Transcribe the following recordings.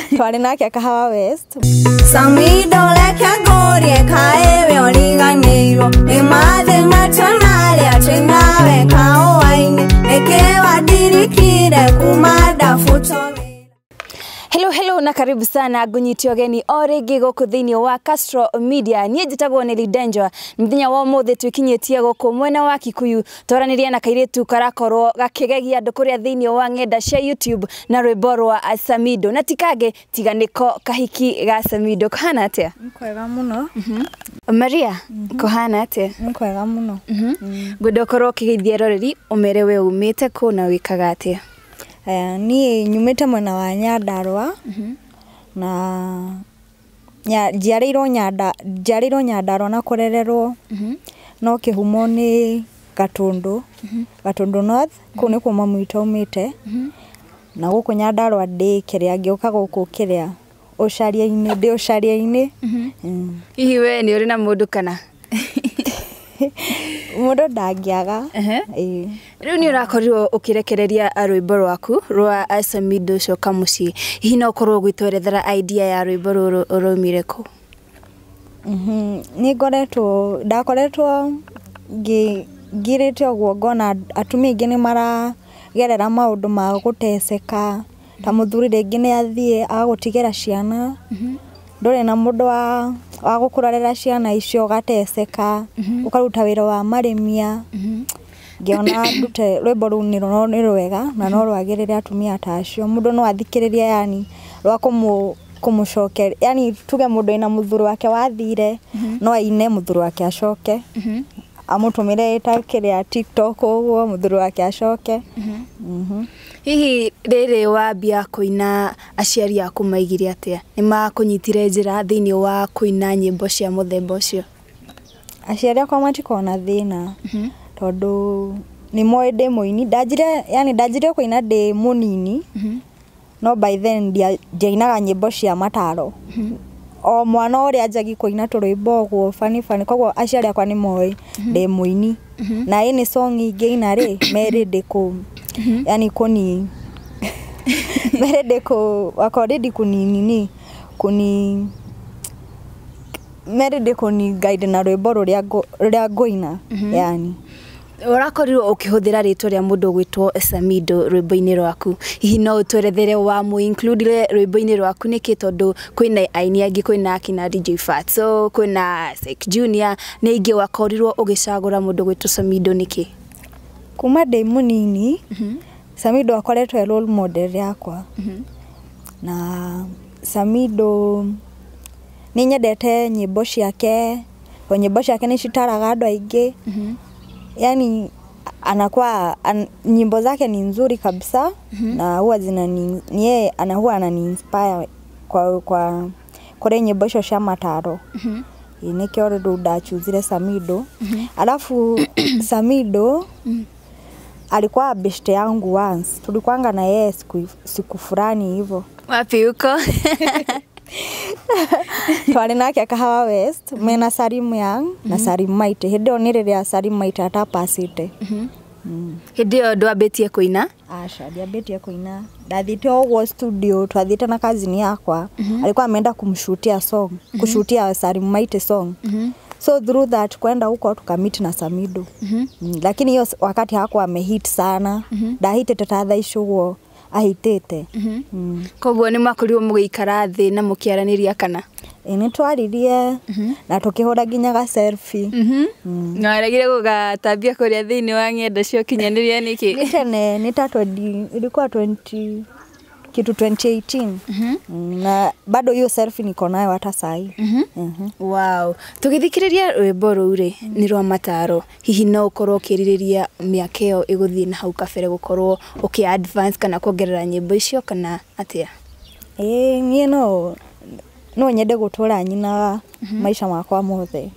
Twarĩ nake Kahawa West. Samido leke ngũrie kaĩ we ũriganĩirwo nĩ mathĩna tũnarĩa twĩ nawe kaũa-inĩ nĩkĩ wandirikire kuma ndabutwo wĩra. Hello hello na karibu sana ngunyite ũgeni o rĩngĩ gũkũ thĩinĩ wa Castro Media. Niĩ njĩtagwo Nelly Denjwa. Mũthenya wa ũmũthĩ twĩkinyĩtie gũkũ mwena wa Kikuyu twaranĩria na kairĩtu karakorwo gakĩgegia andũ kũrĩa thĩinĩ wa ng'enda cia YouTube na rwĩmbo rwa Samido, na tikange tiga nĩko kahiki ga Samido. Kũhana atĩa? Kwega mũno. Maria, kũhana atĩa? Nĩ kwega mũno. Ngwenda ũkorwo ũkĩgeithia eroreri, ũmere we umĩte kũ na wĩkaga atĩa. Aya, niĩ nyumĩte mwena wa Nyandarũa na njiarĩirwo Nyandarũa na kũrererwo no kĩhumo nĩ Gatũndũ, Gatũndũ North, kũu nĩkuo mami witũ aumĩte. Na gũkũ Nyandarũa ndĩ kĩrĩa ngĩũka gũkũ kĩrĩa ũcaria-inĩ, ndĩ ũcaria-inĩ. Hihi we nĩ ũrĩ na mũndũ kana? Mũndũ ndangĩaga. Ĩĩ. Rĩu nĩ ũrakorirwo ũkĩrekereria rwĩmbo rwaku rwa Samido Coka Mũciĩ. Hihi no ũkorwo ũgĩtwerethera idea ya rwĩmbo rũrũ rwaumire kũ? Nĩ ngoretwo ndakoretwo ngirĩte ũguo ngona atumia aingĩ nĩ maragerera maũndũ ma gũteceka, ta mũthuri rĩngĩ nĩ athiĩ agagũtigĩra ciana, ndũrĩ na mũndũ wa gũkũrorera ciana icio, ũgateceka, ũkaruta wĩra wa marĩmia. Ngĩona ndute rwĩmbo rũu nĩ rwega na no rwagĩrĩre atumia ta acio. Mũndũ no athikĩrĩrie yani rwa kũmũcokeria, yani tuge mũndũ wĩna mũthuri wake wathire, no aine mũthuri wake acoke, amũtũmĩre ta kĩrĩa TikTok ũguo mũthuri wake acoke. Hihi rĩrĩ wambia kũina aciari aku maigire atĩa? Nĩ makũnyitire njĩra thĩinĩ wa kũina nyĩmbo cia mũthemba ũcio? Aciari akwa matikoragwo na thĩna tondũ nĩ moĩ ndĩ mũini. Ndanjire yani ndanjirie kũina ndĩ mũnini, no by then ndiainaga nyĩmbo cia mataro. O mwana ũrĩa anjagia kũina tũrwĩmbo ũguo bani bani, koguo aciari akwa nĩ moĩ ndĩ mũini. Na any song ingĩina rĩ, me ready kũ yani kũni me ready kũ wako ready kũni nini kũni me ready kũni guide na rwĩmbo rũrĩa ngũina yani. Ũrakorirwo ũkĩhũthĩra rĩtwa rĩa mũndũ ũgwĩtwo Samido rwĩmbo-inĩ rwaku. Hihi no ũtwerethere wa mũ include rwĩmbo-inĩ rwaku nĩkĩ? Tondũ kwĩna aini angĩ, kwĩna akina DJ Fatso, kwĩna Sek Junior, nĩ aingĩ, wakorirwo ũgĩcagũra mũndũ ũgwĩtwo Samido nĩkĩ? Kuma ndĩ mũnini, Samido akoretwo e role model yakwa. Na Samido nĩ nyendete nyĩmbo ciake, tondũ nyĩmbo ciake nĩ citaraga andũ aingĩ. Yani anakuwa nyimbo zake ni nzuri kabisa na huwa zinani ni yeye ana huwa anani inspire kwa kũrĩ nyĩmbo icio cia mataro. Ĩĩ, nĩkĩo rĩu ndachuzire Samido. Alafu Samido alikuwa beshte yangu once. Tulikuanga na yeye siku fulani hivyo. Wapi huko? Twarĩ nake Kahawa West mena Salim Young na Salim Maite. Hĩndĩ ĩyo nĩ rĩrĩa Salim Maite atapacĩte. Hĩndĩ ĩyo ndwambĩtie kũina? Aca, ndiambĩtie kũina. Ndathiĩte o ũguo studio, twathiĩte na cousin yakwa. Alikuwa ameenda kumshutia song, kushutia Salim Maite song. So through that kwenda huko tukameet na Samido. Lakini hiyo wakati hakuwa amehit sana. Ndahitĩte ta thaa ici ũguo ahitĩte. Koguo nĩ mwakorirwo mũgĩikara thĩ na mũkĩaranĩria kana? Ĩ, nĩ twaririe na tũkĩhũra nginya ga selfie. Na waregire gũgatambia kũrĩa thĩinĩ wa ng'enda cia ũkinyanĩria nĩkĩ? Nĩ tene, nĩ ta 20, ilikuwa 20 kitu 2018. Na bado hiyo selfie niko nayo hata sahi. Wow. Tũgĩthikĩrĩria rwĩmbo rũu rĩ, nĩ rwa mataro. Hihi no ũkorwo ũkĩrirĩria mĩaka ĩyo ĩgũthiĩ na hau kabere gũkorwo ũkĩ advance kana kuongerera nyĩmbo icio kana atĩa? Ĩĩ, niĩ no nyende gũtũra nyinaga maica makwa mothe.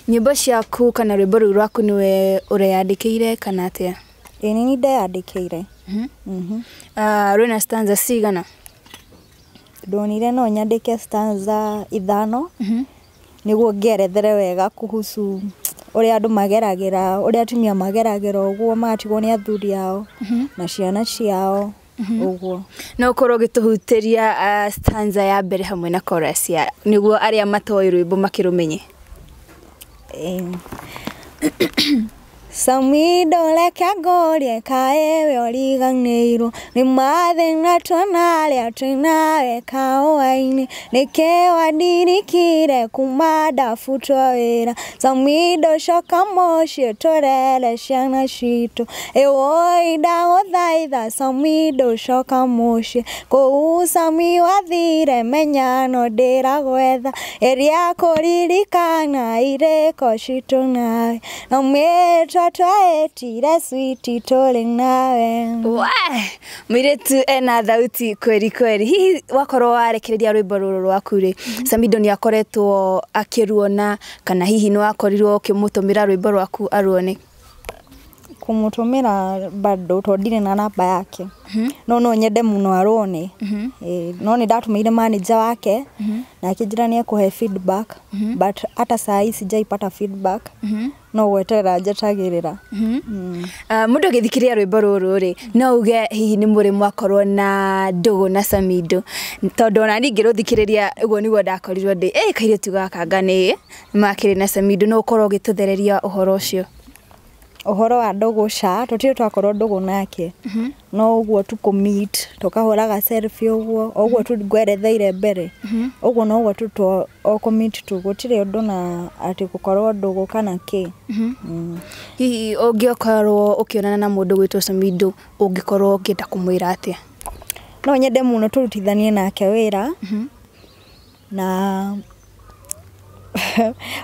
Nyĩmbo ciaku kana rwĩmbo rũu rwaku nĩwe ũreyandĩkĩire kana atĩa? Ĩĩ, nĩ niĩ ndeyandĩkĩire. Rwĩna stanza cigana? Ndonire no nyandĩke stanza 5 nĩguo ngĩerethere wega kuhusu ũrĩa andũ mageragĩra, ũrĩa atumia mageragĩra ũguo magatigwo nĩ athuri ao na ciana ciao. Ũguo. No ũkorwo ũgĩtũhutĩria stanza ya mbere hamwe na chorus ya nĩguo arĩa matoĩ rwĩmbo makĩrũmenye. Samido reke ngũrie kaĩ we ũriganĩirwo nĩ mathĩna tuonarĩa twĩ nawe kahũa-inĩ nĩkĩ wandirikire kuma ndabutwo wĩra. Samido coka mũciĩ tũrere ciana citũ, ĩwũi ndagũthaitha Samido coka mũciĩ, kũu Sami wathire menya no ndĩragwetha, ĩrĩa kũririkana irĩko citũ nawe na mĩtwa twaĩtire switi tũrĩ nawe. Mũirĩtu ena thauti kweri kweri. Hihi wakorwo warekereria rwĩmbo rũrũ rwaku rĩ, Samido nĩ akoretwo akĩruona kana hihi nĩ wakorirwo ũkĩmũtũmĩra rwĩmbo rwaku aruone? Kũmũtũmĩra bado tondũ ndirĩ na namba yake, no no nyende mũno aruone. No nĩ ndatũmĩire manager wake na akĩnjĩra nĩ ekũhe feedback, but hata saa hii sijaipata feedback, no gweterera njetagĩrĩra. Mũndũ agĩthikĩrĩria rwĩmbo rũrũ rĩ, no uge hihi nĩ mũrĩ mwakorwo na ndũgũ na Samido, tondũ ona niĩ ngĩrũthikĩrĩria ũguo nĩguo ndakorirwo ndĩ kairĩtu gaka anga nĩ makĩrĩ na Samido. No ũkorwo ũgĩtũthereria ũhoro ũcio? Ũhoro wa ndũgũ ca tũtirĩ twakorwo ndũgũ nake, no ũguo tu kũ-meet tũkahũraga selfie ũguo o ũguo tu ngweretheire mbere ũguo noguo tu o kũ-meet tu, gũtirĩ ũndũ na atĩ gũkorwo ndũgũ kana kĩ. Hihi ũngĩkorwo ũkĩonana na mũndũ gwĩtwo Samido ũngĩkorwo ũkĩenda kũmwĩra atĩa? No nyende mũno tũrutithanie nake wĩra, na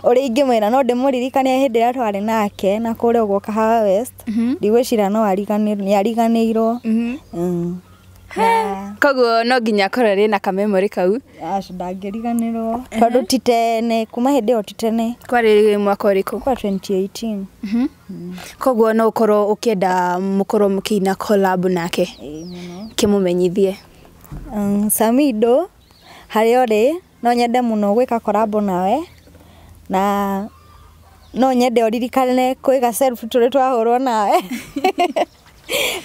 ũrĩa ingĩmwĩra no ndĩmũririkanie hĩndĩ ĩrĩa twarĩ nake na kũrĩa ũguo Kahawa West, ndigwĩciria no nĩ ariganĩirwo. Koguo no nginya akorwo arĩ na kamemori kau. Aca ndangĩriganĩrwo tondũ ti tene, kuma hĩndĩ ĩyo ti tene. Kwarĩ mwaka ũrĩkũ? Kwa 2018. Koguo no ũkorwo ũkĩenda mũkorwo mũkĩina collab nake? Kĩmũmenyithie. Samido harĩa ũrĩ no nyende mũno gwĩka collab nawe, na no nyende ũririkane kwĩga selfie tũrĩ twahũrwo nawe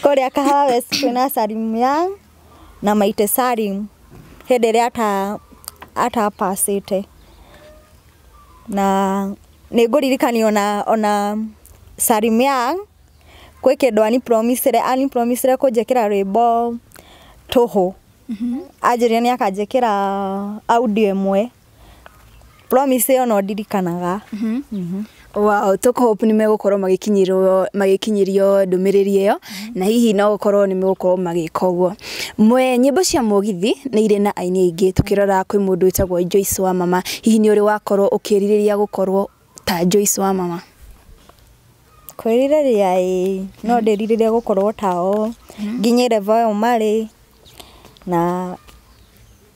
kũrĩa Kahawa West kwĩna Salim Young na Maite Salim hĩndĩ ĩrĩa atapacĩte, na nĩ ngũririkania ona Salim Young gwĩ kĩndũ ani-promisire kũnjĩkĩra rwĩmbo tũhũ, anjĩrire nĩ akanjĩkĩra audio ĩmwe, promise ĩyo no ndirikanaga. Wow, tũkũ-hope nĩ megũkorwo magĩkinyĩrio ndũmĩrĩri ĩyo, na hihi no gũkorwo nĩ megũkorwo magĩka ũguo. Mwe nyĩmbo cia mũgithi nĩ irĩ na aini aingĩ, tũkĩrora kwĩ mũndũ wĩtagwo Joyce wa Mama, hihi nĩ ũrĩ wakorwo ũkĩrirĩria gũkorwo ta Joyce wa Mama? Kwĩrirĩria ĩĩ, no ndĩrirĩrie gũkorwo tao, nginye level ĩyo marĩ, na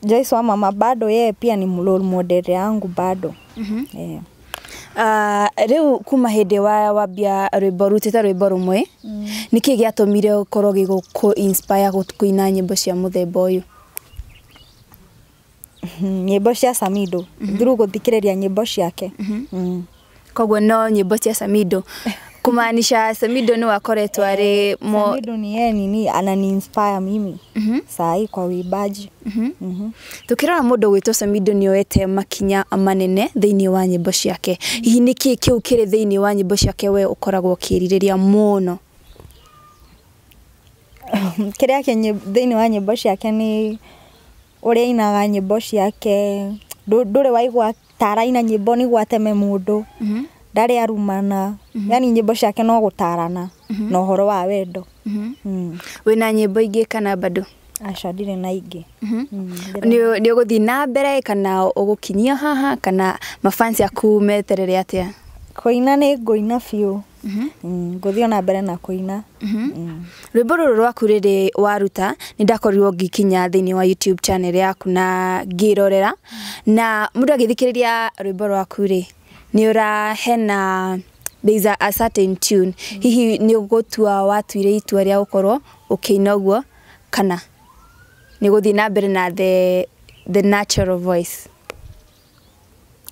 Joyce wa Mama bado yeye pia ni role model yangu bado. Rĩu kuma hĩndĩ wambia rwĩmbo rutĩte rwĩmbo rũmwe, nĩkĩ gĩatũmire ũkorwo gĩgũkũ inspire kũina nyĩmbo cia mũthemba ũyũ? Nyĩmbo cia Samido, through gũthikĩrĩria nyĩmbo ciake. Koguo no nyĩmbo cia Samido, kumaanisha Samido nĩ wakoretwo arĩ Samido ni yeye nini anani inspire mimi saa hii kwa uimbaji. Tukirora mũndũ gwĩtwo Samido nĩ oete makinya manene thĩinĩ wa nyĩmbo ciake, hihi nĩkĩ kĩu kĩrĩ thĩinĩ wa nyĩmbo ciake we ũkoragwo ũkĩrirĩria mũno? Kĩrĩa kĩ thĩinĩ wa nyĩmbo ciake nĩ ũrĩa ainaga nyĩmbo ciake, ndũrĩ waigua ta araina nyĩmbo nĩguo ateme mũndũ, ndarĩ arumana, yani nyĩmbo ciake no gũtarana na ũhoro wa wendo. Wĩna nyĩmbo ingĩ kana bado? Aca ndirĩ na ingĩ. Nĩ ũgũthiĩ na mbere kana ũgũkinyia haha kana mafansi aku meterere atĩa? Kũina nĩ ngũina biũ, ngũthiĩ ona mbere na kũina. Rwĩmbo rũrũ rwaku rĩrĩ waruta nĩ ndakorirwo ngĩkinya thĩinĩ wa YouTube channel yaku na ngĩrorera, na mũndũ agĩthikĩrĩria rwĩmbo rwaku rĩ nĩ ũrahena there is a certain tune, hihi nĩ ũgũtua watuire itua rĩa gũkorwo ũkĩina ũguo kana nĩ gũthiĩ na mbere na the natural voice?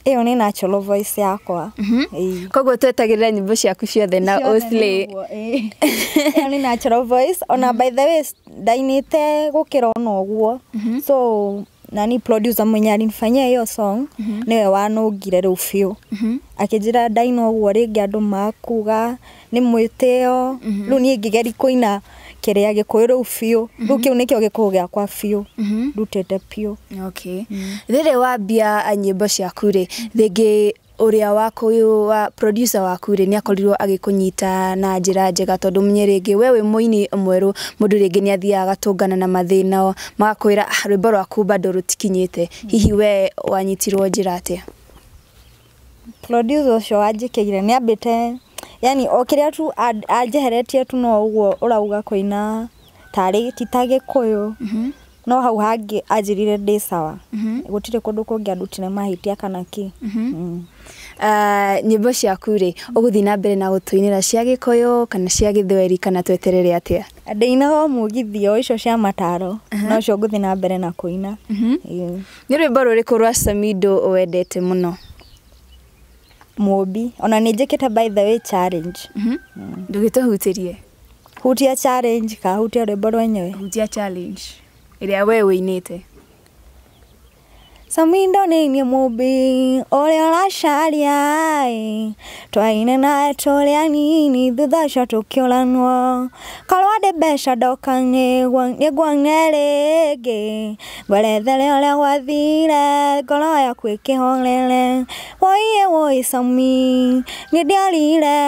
Ĩyo nĩ natural voice yakwa. Ĩĩ. Koguo twetagĩrĩra nyĩmbo ciaku ciothe na Oslay. Ĩyo nĩ natural voice. Ona by the way, ndainĩte gũkĩra ona ũguo. So nani, producer mwenye alinifanyia hiyo song, nĩwe wanũngire rĩu biũ, akĩnjĩra ndaina ũguo rĩngĩ andũ makuga nĩ mwĩtĩo. Rĩu niĩ ngĩgeria kũina kĩrĩa Gĩkũyũ rĩu biũ. Rĩu kĩu nĩkĩo Gĩkũyũ gĩakwa biũ ndutĩte biũ. Okay. Rĩrĩ wambia nyĩmbo ciaku rĩ, rĩngĩ ũrĩa waku wa producer waku rĩ, nĩ akorirwo agĩkũnyita na njĩra njega? Tondũ menye rĩngĩ we wĩ mũini mwerũ, mũndũ rĩngĩ nĩ athiaga agatũngana na mathĩna, magakwĩra, "Ah, rwĩmbo rwaku bado rũtikinyĩte." Hihi we wanyitirwo njĩra atĩa? Producer ũcio wanjĩkĩire nĩ ambĩte, yani o kĩrĩa tu anjeheretie tu no ũguo ũrauga kũina tarĩ ti ta Gĩkũyũ, no hau hangĩ anjĩrire ndĩ sawa, gũtirĩ kũndũ kũngĩ andutire mahĩtia kana kĩ. Nyĩmbo ciaku rĩ, ũgũthiĩ na mbere na gũtũinĩra cia Gĩkũyũ kana cia Gĩthweri, kana tweterere atĩa? Ndĩinaga o mũgithi, o icio cia mataro nocio ngũthiĩ na mbere na kũina. Ĩĩ. Nĩ rwĩmbo rũrĩkũ rwa Samido wendete mũno? Mũmbi. Ona nĩ njĩkĩte, by the way, challenge. Ndũgĩtũhutĩrie. Hutia challenge ka hutia rwĩmbo rwenyewe? Hutia challenge ĩrĩa we wĩinĩte. Samido, nĩ niĩ mũmbi ũrĩa ũracaria ĩ, twaine nawe tũrĩ anini, thutha ũcio tũkĩũranwo. Korwo ndĩ mbeca ndoka nĩnguone rĩngĩ, ngwerethere ũrĩa gwathire, ngoro yaku ĩkĩhorere. Wũiĩ wũi Sami, nĩ ndiorire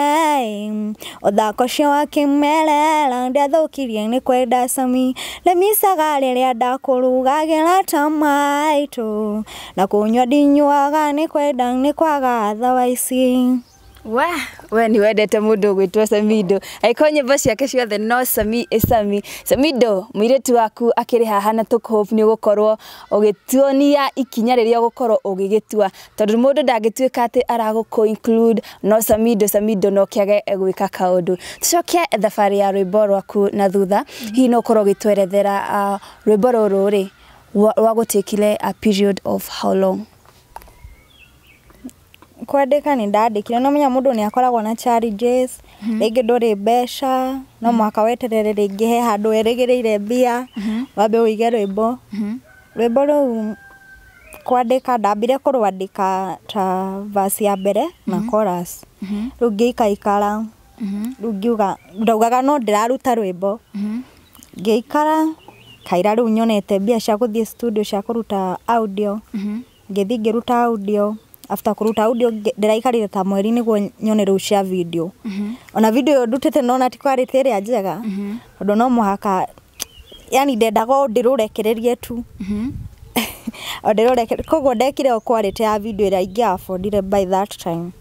ĩ, ũthako ũcio wa kĩmerera ndiathũkirie nĩ kwenda Sami. Rĩmicaga rĩrĩa ndakũrugagĩra ta maitũ, na kũnyua ndinyuaga nĩ kwenda nĩ kwaga thawa ici. Wa we nĩ wendete mũndũ ũgwĩtwo Samido, angĩkorwo nyĩmbo ciake ciothe no Sami Sami Samido. Mũirĩtu waku akĩrĩ haha na tũkũhope nĩ ũgũkorwo ũgĩtuonia ikinya rĩrĩa ũgũkorwo ũgĩgĩtua, tondũ mũndũ ndangĩtuĩka atĩ aragũkũ include no Samido Samido no kĩage gwĩka kaũndũ. Tũcoke thabarĩ ya rwĩmbo rwaku na thutha, hihi no ũkorwo ũgĩtwerethera rwĩmbo rũrũ rĩ rwagũtĩkire a period of how long? Kwandĩka nĩ ndandĩkire, no menya mũndũ nĩ akoragwo na challenges, rĩngĩ ndũrĩ mbeca, no mũhaka weterere rĩngĩ he handũ werĩgĩrĩire mbia wambe ũige rwĩmbo. Rwĩmbo rũu kwandĩka ndambire kũrwandĩka ta verse ya mbere na chorus. Rĩu ngĩikaikara, rĩu ngiuga, ndaugaga no ndĩraruta rwĩmbo, ngĩikara kaira, rĩu nyonete mbia cia gũthiĩ studio cia kũruta audio, ngĩthiĩ ngĩruta audio. After kũruta audio, ndĩraikarire ta mweri nĩguo nyone rĩu cia video. Ona video ĩyo ndutĩte nona ti quality ĩrĩa njega, tondũ no mũhaka, yani ndendaga o ndĩrũrekererie tu, o ndĩrũrekererie, koguo ndekire o quality ya video ĩrĩa ingĩ affordire by that time.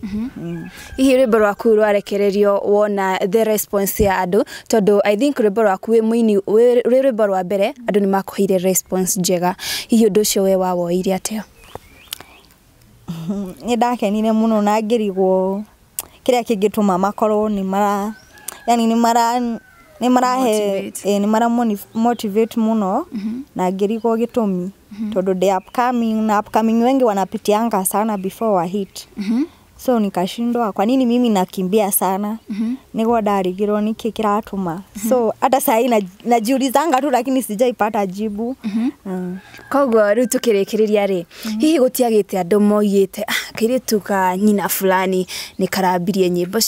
Hihi rwĩmbo rwaku rwarekererio wona the response ya andũ? Tondũ I think rwĩmbo rwaku wĩ mũini rwĩ rwĩmbo rwa mbere, andũ nĩ makũheire response njega. Hihi ũndũ ũcio we wawoire atĩa? Nĩ ndakenire mũno na ngĩrigwo kĩrĩa kĩngĩtũma makorwo nĩ mara, yani nĩ marahe Motivate. Nĩ mara motivate mũno, na ngĩrigwo gĩtũmi, tondũ ndĩ upcoming na upcoming wengi wanapitianga sana before wa hit, so nikashindwa kwa nini mimi nakimbia sana. Nĩguo ndarigirwo nĩkĩ kĩratũma. So hata sahii najiulizanga tu, lakini sijaipata jibu. Koguo rĩu tũkĩrĩkĩrĩria rĩ, hihi gũtiagĩte andũ moigĩte, "Ah, kairĩtu ka nyina fulani nĩ karambirie nyĩmbo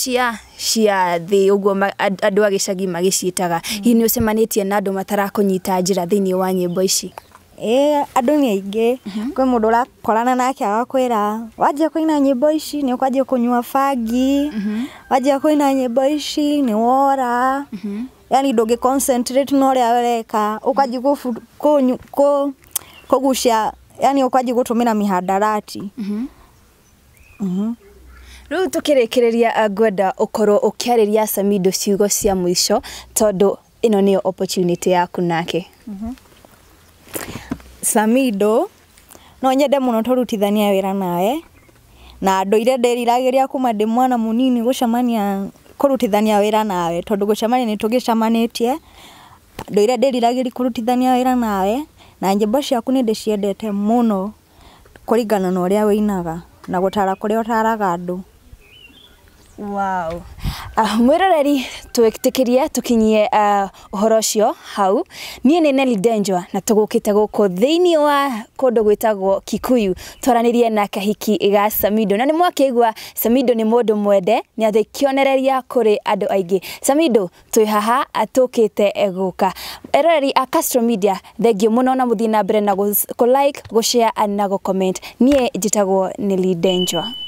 cia thĩ ũguo," andũ a gĩcagi magĩciĩtaga? Hihi nĩ ũcemanĩtie na andũ matarakũnyita njĩra thĩinĩ wa nyĩmbo ici? Ĩĩ, andũ nĩ aingĩ. Kwĩ mũndũ ũrakorana nake agakwĩra wanjia kũina nyĩmbo ici nĩ ũkwanjia kũnyua bangi, wanjia kũina nyĩmbo ici nĩ wora, yani ndũngĩ concentrate na ũrĩa ũreka, ũkanjia kũgucia, yani ũkanjia gũtũmĩra mihadarati. Rĩu tũkĩrĩkĩrĩria, ngwenda ũkorwo ũkĩarĩria Samido ciugo cia mũico, tondũ ĩno nĩyo opportunity yaku nake. Samido, no nyende mũno tũrutithanie wĩra nawe, na ndũire ndĩriragĩria kuma ndĩ mwana mũnini gũcemania kũrutithania wĩra nawe, tondũ gũcemania nĩ tũgĩcemanĩtie. Ndũire ndĩriragĩria kũrutithania wĩra nawe, na nyĩmbo ciaku nĩ ndĩciendete mũno kũringana na ũrĩa wĩinaga. Na gũtara kũrĩa ũtaraga andũ. Wow. Mwĩroreri, twĩtĩkĩrie tũkinyie ũhoro ũcio hau. Niĩ nĩ Nelly Denjwa na tũgũkĩte gũkũ thĩinĩ wa kũndũ gwĩtagwo Kikuyu twaranĩrie na kahiki ga Samido, na nĩ mwakĩigua Samido nĩ mũndũ mwende, nĩ atĩ kĩonereria kũrĩ andũ aingĩ. Samido twĩ haha tũkĩte gũka. Eroreri a Castro Media, thengio mũno na mũthiĩ na mbere na gũ like, gũ share na gũ comment. Niĩ njĩtagwo Nelly Denjwa.